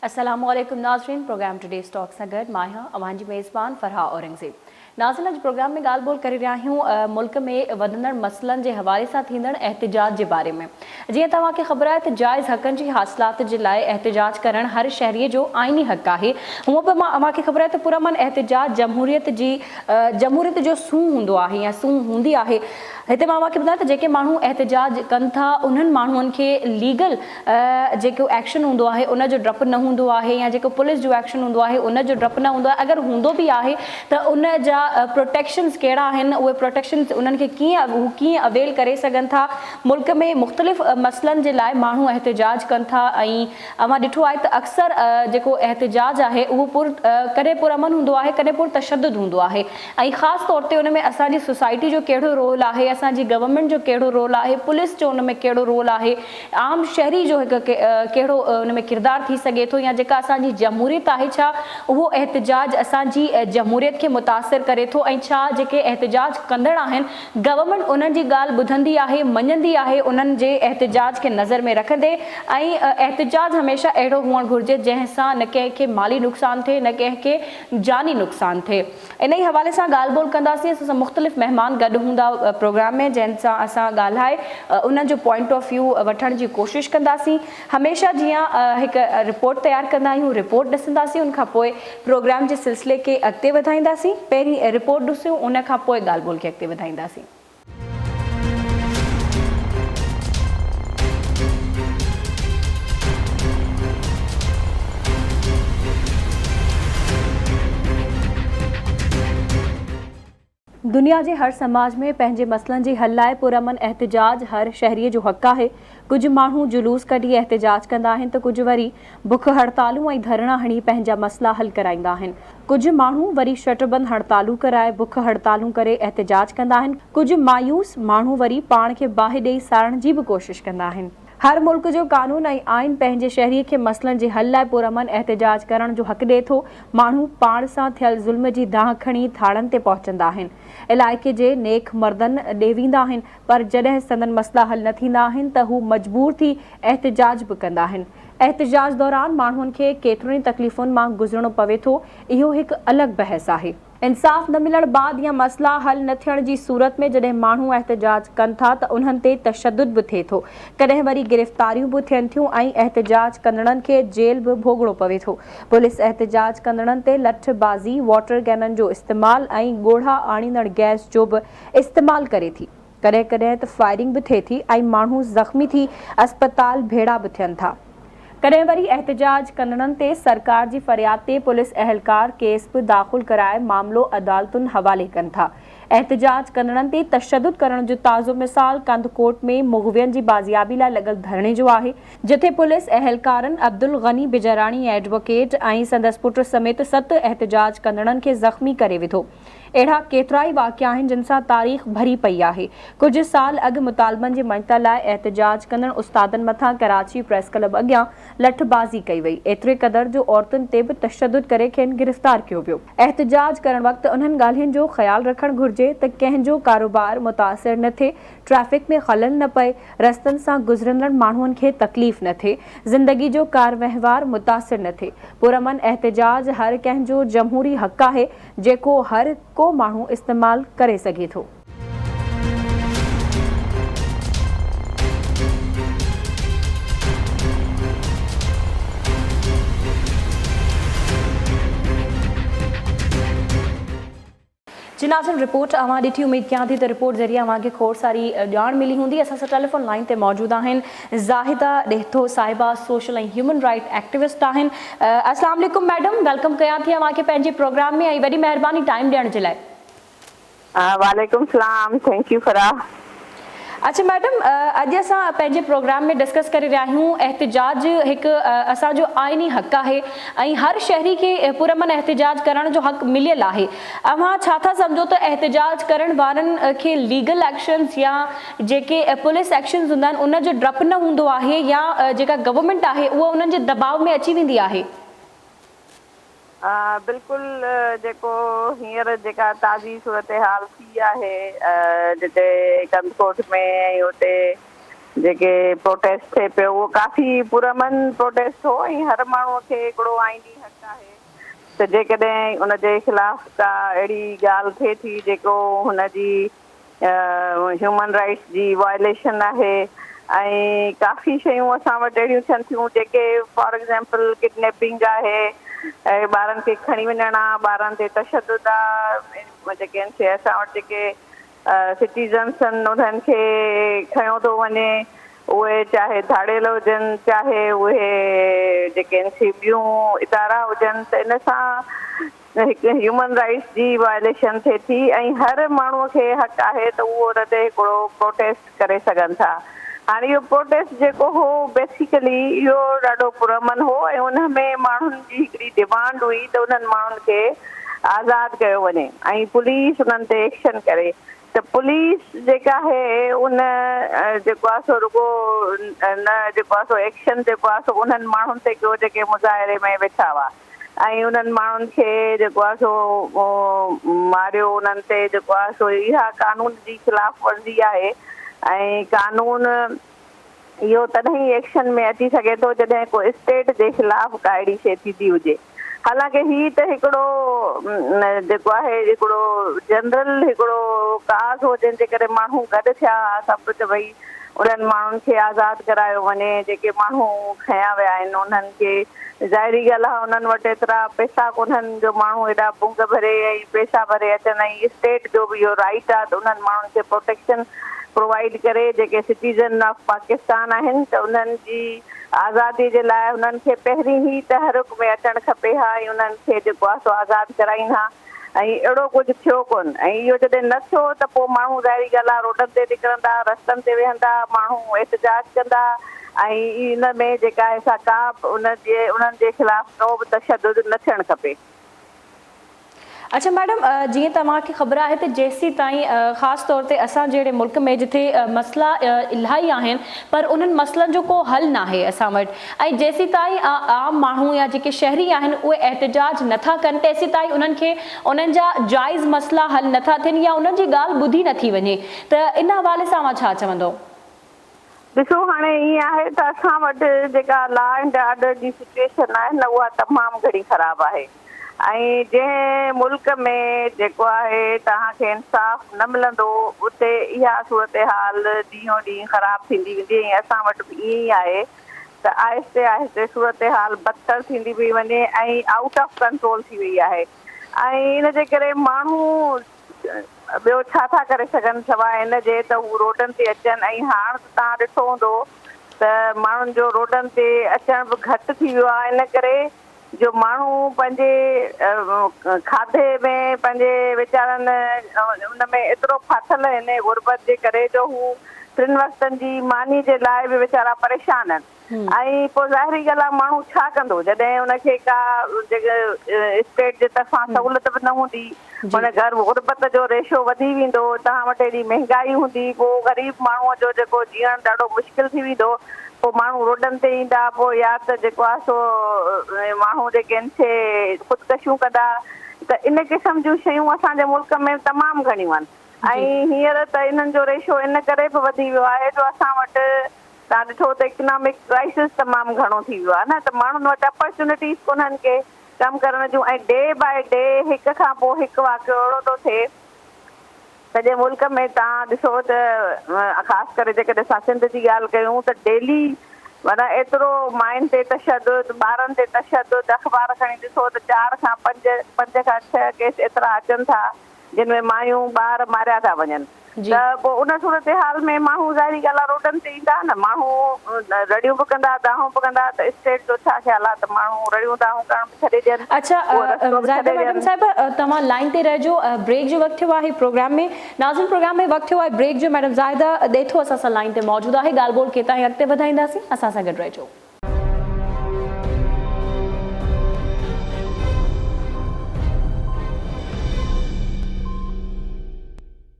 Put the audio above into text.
السلام عليڪم ناظرين پروگرام ٽوڊيز ٽاڪ سان گڏ مان آهيان اوهان جي ميزبان فرحا اورنگزيب ناظرين اڄ پروگرام ۾ ڳالهه ٻولهه ڪري رهيا آهيون ملڪ ۾ وڌندڙ مسئلن جي حوالي سان ٿيندڙ احتجاج جي باري ۾ جيئن ته اوهان کي خبر آهي ته جائز حقن جي حاصلات جي لاء احتجاج ڪرڻ هر شهري جو آئيني حق آهي هونء به مان اوهان کي خبر آهي ته پرامن احتجاج جمهوريت جي جمهوريت جو سونهن هوندو آهي يا سونهن هوندي آهي هتي مان اوهان کي ٻڌايان ته جيڪي ماڻهو احتجاج ڪن ٿا انهن ماڻهن کي ليگل جيڪو ايڪشن هوندو آهي ان جو ڊپ نه هوندو آهي يا جيڪو پوليس جو ايڪشن هوندو آهي ان جو ڊپ نه هوندو آهي اگر هوندو به آهي ته ان جا پروٽيڪشنز ڪهڙا آهن اهي پروٽيڪشنز انهن کي ڪيئن هو ڪيئن اويل ڪري سگهن ٿا ملڪ ۾ مختلف مسئلن جي لاء ماڻهو احتجاج ڪن ٿا ۽ اوهان ڏٺو آهي ته اڪثر جيڪو احتجاج آهي اهو پر ڪڏهن پر امن هوندو آهي ڪڏهن پر تشدد هوندو آهي ۽ خاص طور تي ان ۾ اسان جي سوسائٽي جو ڪهڙو رول آهي اسان جي گورنمينٽ جو ڪهڙو رول آهي پوليس جو ان ۾ ڪهڙو رول آهي عام شهري جو هڪ ڪهڙو ان ۾ ڪردار ٿي سگهي ٿو يا جيڪا اسان جي جمهوريت آهي ڇا اهو احتجاج اسان جي جمهوريت کي متاثر ڪري ٿو ۽ ڇا جيڪي احتجاج ڪندڙ آهن گورنمينٽ انهن جي ڳالهه ٻڌندي آهي مڃندي آهي انهن جي احتجاج کي نظر ۾ رکندي ۽ احتجاج هميشه اهڙو هئڻ گهرجي جنهن سان نه ڪنهن کي مالي نقصان ٿئي نه ڪنهن کي جاني نقصان ٿئي. انهي حوالي سان ڳالهه ٻولهه ڪنداسين اسان سان مختلف مهمان گڏ هوندا پروگرام ۾ جنهن سان اسان ڳالهائي انهن جو پوائنٽ آف ويو وٺڻ جي ڪوشش ڪنداسين هميشه جيان هڪ رپورٽ تيار ڪندا آهيون رپورٽ ڏسنداسين ان کان پوء پروگرام جي سلسلي کي اڳتي وڌائينداسين پهرين رپورٽ ڏسون ان کان پوء ڳالهه ٻولهه کي اڳتي وڌائينداسين. دنيا جي هر سماج ۾ پنهنجي مسئلن جي حل لاء پرامن احتجاج هر شهري جو حق آهي. ڪجهه ماڻهو جلوس ڪڍي احتجاج ڪندا آهن ته ڪجهه وري بک هڙتالون ۽ ڌرڻا هڻي پنهنجا مسئلا حل ڪرائيندا آهن. ڪجهه ماڻهو وري شٽربند هڙتالون ڪرائي بک هڙتالون ڪري احتجاج ڪندا آهن. ڪجهه مايوس ماڻهو وري پاڻ کي باهه ڏئي ساڙڻ جي به ڪوشش ڪندا آهن. هر ملڪ جو قانون ۽ آئين پنهنجي شهري کي مسئلن جي حل لاء پرامن احتجاج ڪرڻ جو حق ڏئي ٿو. ماڻهو پاڻ سان ٿيل ظلم جي دانهن کڻي ٿاڻن تي پهچندا آهن. علائقي جي نيڪ مردن ڏي ويندا آهن. پر جڏهن سندن مسئلا حل نه ٿيندا آهن ته هو مجبور ٿي احتجاج به ڪندا آهن. احتجاج دوران ماڻهن کي ڪيترين ئي تڪليفن مان گذرڻو پوي ٿو، اهو هڪ الڳ بحث آهي. انصاف نه ملڻ بعد يا مسئلا حل نه ٿيڻ جي صورت ۾ جڏهن ماڻهو احتجاج ڪن ٿا ته انهن تي تشدد به ٿئي ٿو، ڪڏهن وري گرفتاريون به ٿين ٿيون ۽ احتجاج ڪندڙن کي جيل به ڀوڳڻو پوي ٿو. پوليس احتجاج ڪندڙن تي لٺ بازي، واٽر گينن جو استعمال ۽ ڳوڙها آڻيندڙ گئس جو به استعمال ڪري ٿي. ڪڏهن ڪڏهن ته فائرنگ به ٿئي ٿي ۽ ماڻهو زخمي ٿي اسپتال ڀيڙا به ٿين ٿا. ڪڏهن وري احتجاج ڪندڙن تي سرڪار جي فرياد تي پوليس اهلڪار ڪيس به داخل ڪرائي معاملو عدالتن حوالي ڪن ٿا. احتجاج ڪندڙن تي تشدد ڪرڻ جو تازو مثال ڪنڌڪوٽ ۾ مغوين جي بازيابي لاء لڳل ڌرڻي جو آهي، جتي پوليس اهلڪارن عبدالغني بجاراڻي ايڊووڪيٽ ۽ سندس پٽ سميت ست احتجاج ڪندڙن کي زخمي ڪري وڌو. اهڙا ڪيترائي واقعا آهن جن سان تاريخ ڀري پئي آهي. ڪجهه سال اڳ مطالبن جي مڃتا لاء احتجاج ڪندڙ استادن مٿان ڪراچي پريس ڪلب اڳيان لٺبازي ڪئي وئي، ايتري قدر جو عورتن تي به تشدد ڪري کين گرفتار ڪيو ويو. احتجاج ڪرڻ وقت انهن ڳالهين جو خيال رکڻ گهرجي ته ڪنهن جو ڪاروبار متاثر نه ٿئي، ٽريفڪ ۾ خلل نه پئي، رستن سان گذرندڙ ماڻهن کي تڪليف نه ٿئي، زندگي جو ڪاروهنوار متاثر نه ٿئي. پرامن احتجاج هر ڪنهن جو جمهوري حق آهي، جيڪو هر ڪو ماڻهو استعمال ڪري سگهي ٿو. جي ناظرين رپورٽ اوهان ڏٺي اميد ڪيان ٿي ته رپورٽ ذريعي اوهان کي کوڙ ساري ڄاڻ ملي هوندي اسان سان ٽيليفون لائين تي موجود آهن زاهده ڏيٿو صاحبه سوشل ۽ هيومن رائيٽ ايڪٽيوسٽ آهن اسلام عليڪم ميڊم welcome ڪيان ٿي اوهان کي پنهنجي پروگرام ۾ ۽ وڏي مهرباني ٽائيم ڏيڻ جي لاء. وعليڪم سلام thank you Farah. اڇا ميڊم اڄ اسان پنهنجي پروگرام ۾ ڊسڪس ڪري رهيا آهيون احتجاج هڪ اسان جو آئيني حق آهي ۽ هر شهري کي پرامن احتجاج ڪرڻ جو حق مليل آهي اوهان ڇا ٿا سمجهو ته احتجاج ڪرڻ وارن کي ليگل ايڪشنز يا جيڪي پوليس ايڪشنز هوندا آهن ان جو ڊپ نه هوندو آهي يا جيڪا گورنمينٽ آهي اها انهن جي دٻاء ۾ اچي ويندي آهي. بلڪل جيڪو هينئر جيڪا تازي صورتحال ٿي آهي جتي ڪنڌڪوٽ ۾ ۽ اتي جيڪي پروٽيسٽ ٿئي پيو اهو ڪافي پرامن پروٽيسٽ هو ۽ هر ماڻهو کي هڪڙو آئيني حق آهي ته جيڪڏهن ان جي خلاف ڪا اهڙي ڳالهه ٿئي ٿي جيڪو هن جي هيومن رائٽس جي وائليشن آهي ۽ ڪافي شيون اسان وٽ اهڙيون ٿين ٿيون جيڪي فار ايگزامپل ڪڊنيپنگ آهي ۽ ٻارن کي کڻي وڃڻ آ ٻارن تي تشدد آ جيڪي آهن سي اسان وٽ جيڪي سٽيزنس آهن انهن کي کنيو ٿو وڃي اهي چاهي ڌاڙيل هجن چاهي اهي جيڪي آهن سي ٻيون ادارا هجن ته ان سان هڪ هيومن رائيٽس جي وائليشن ٿئي ٿي ۽ هر ماڻهو کي حق آهي ته اهو ان تي هڪڙو پروٽيسٽ ڪري سگهن ٿا. هاڻي اهو پروٽيسٽ جيڪو هو بيسيڪلي اهو ڏاڍو پرامن هو ۽ ان ۾ ماڻهن جي هڪڙي ڊمانڊ هئي ته انهن ماڻهن کي آزاد ڪيو وڃي ۽ پوليس انهن تي ايڪشن ڪري ته پوليس جيڪا آهي ان جيڪو آهي سو رڳو نه جيڪو آهي سو ايڪشن جيڪو آهي سو انهن ماڻهن تي ڪيو جيڪي مظاهري ۾ ويٺا هئا. ۽ انهن ماڻهن کي جيڪو آهي سو ماريو انهن تي جيڪو آهي سو اها قانون جي خلاف ورزي آهي ۽ قانون اهو تڏهن ئي ايڪشن ۾ اچي سگهي ٿو جڏهن ڪو اسٽيٽ جي خلاف ڪا اهڙي شيء ٿيندي هجي حالانڪه هي ته هڪڙو جيڪو آهي هڪڙو جنرل هڪڙو ڪاز هو جنهن جي ڪري ماڻهو گڏ ٿيا هئا سڀ ته ڀئي انهن ماڻهن کي آزاد ڪرايو وڃي جيڪي ماڻهو کنيا ويا آهن انهن کي ظاهري ڳالهه آهي انهن وٽ ايترا پئسا ڪونهن جو ماڻهو ايڏا بنگ ڀري ۽ پئسا ڀري اچن ۽ اسٽيٽ جو به اهو رائيٽ آهي ته انهن ماڻهن کي پروٽيڪشن پرووائيڊ ڪري جيڪي سٽيزن آف پاڪستان آهن ته انهن جي آزادي جي لاء انهن کي پهرين ئي تحرڪ ۾ اچڻ کپي ها ۽ انهن کي جيڪو آهي سو آزاد ڪرائين ها. ۽ اهڙو ڪجهه ٿيو ڪونه ۽ اهو جڏهن نه ٿيو ته پوء ماڻهو ظاهري ڳالهه آهي روڊن تي نڪرندا، رستن تي ويهندا، ماڻهو احتجاج ڪندا ۽ ان ۾ جيڪا آهي سا ڪا به ان جي انهن جي خلاف ڪو به تشدد نه ٿيڻ کپي. اڇا ميڊم جيئن توهان کي خبر آهي ته جيسيتائين خاص طور تي اسان جهڙي ملڪ ۾ جتي مسئلا الاهي آهن پر انهن مسئلن جو ڪو حل ناهي اسان وٽ ۽ جيسيتائين عام ماڻهو يا جيڪي شهري آهن اهي احتجاج نٿا ڪن تيسيتائين انهن کي انهن جا جائز مسئلا حل نٿا ٿين يا انهن جي ڳالهه ٻڌي نٿي وڃي ته ان حوالي سان اوهان ڇا چوندو؟ ڏسو هاڻي ائين آهي ته اسان وٽ جيڪا لا اينڊ آرڊر جي سچوئيشن آهي نه اها تمام گهڻي خراب آهي ۽ جنهن ملڪ ۾ جيڪو آهي توهان کي انصاف نه ملندو اتي اها صورتحال ڏينهون ڏينهن خراب ٿيندي ويندي ۽ اسان وٽ به ائين ئي آهي ته آهستي آهستي صورتحال بدتر ٿيندي پئي وڃي ۽ آئوٽ آف ڪنٽرول ٿي وئي آهي ۽ ان جي ڪري ماڻهو ٻيو ڇا ٿا ڪري سگهن سواء ان جي ته هو روڊن تي اچن ۽ هاڻ ته توهان ڏٺو هوندو ته ماڻهن جو روڊن تي اچڻ به گهٽ ٿي ويو آهي ان ڪري جو ماڻهو پنهنجي کاڌي ۾ پنهنجي ويچارن ان ۾ ايترو ڦاٿل آهن غربت جي ڪري جو هو ٽن وقتن جي ماني جي لاء به ويچارا پريشان آهن ۽ پوء ظاهري ڳالهه آهي ماڻهو ڇا ڪندو جڏهن ان کي ڪا اسٽيٽ جي طرفان سهولت به نه هوندي هن گهر غربت جو ريشو وڌي ويندو توهان وٽ ايڏي مهنگائي هوندي پوء غريب ماڻهو جو جيڪو جيئڻ ڏاڍو مشڪل ٿي ويندو پوء ماڻهو روڊن تي ايندا پوء يا ته جيڪو آهي سو ماڻهو جيڪي آهن سي خودڪشيون ڪندا ته ان قسم جون شيون اسان جي ملڪ ۾ تمام گهڻيون آهن ۽ هينئر ته انهن جو ريشو ان ڪري به وڌي ويو آهي جو اسان وٽ توهان ڏٺو ته اڪنامڪ ڪرائسس تمام گهڻو ٿي ويو آهي نه ته ماڻهن وٽ اپرچونٽيز ڪونهن ڪي ڪم ڪرڻ جون ۽ ڊي باء ڊي هڪ کان پوء هڪ واقعو اهڙو ٿو ٿئي سڄي ملڪ ۾ توهان ڏسو ته خاص ڪري جيڪڏهن اسان سنڌ جي ڳالهه ڪيون ته ڊيلي معنيٰ ايترو ماين تي تشدد ٻارن تي تشدد اخبار کڻي ڏسو ته چار کان پنج پنج کان ڇهه ڪيس ايترا اچن ٿا جن ۾ مايون ٻار ماريا ٿا وڃن ته پوء ان صورتحال ۾ ماڻهو ظاهري ڳالهه آهي روڊن تي ايندا نه ماڻهو رڙيون به ڪندا دانهون به ڪندا ته اسٽيٽ جو ڇا خيال آهي ته ماڻهو رڙيون دانهون ڪرڻ به ڇڏي ڏين اڇا اهو رستو به زاهده ڇڏي ميڊم ڏين. صاحبه توهان لائين تي رهجو بريڪ جو وقت ٿيو آهي پروگرام ۾ ناظرين پروگرام ۾ وقت ٿيو آهي بريڪ جو ميڊم زاهده ڏيٿو اسان سان لائين تي موجود آهي ڳالهه ٻولهه کي تائين اڳتي وڌائينداسين اسان سان گڏ رهجو.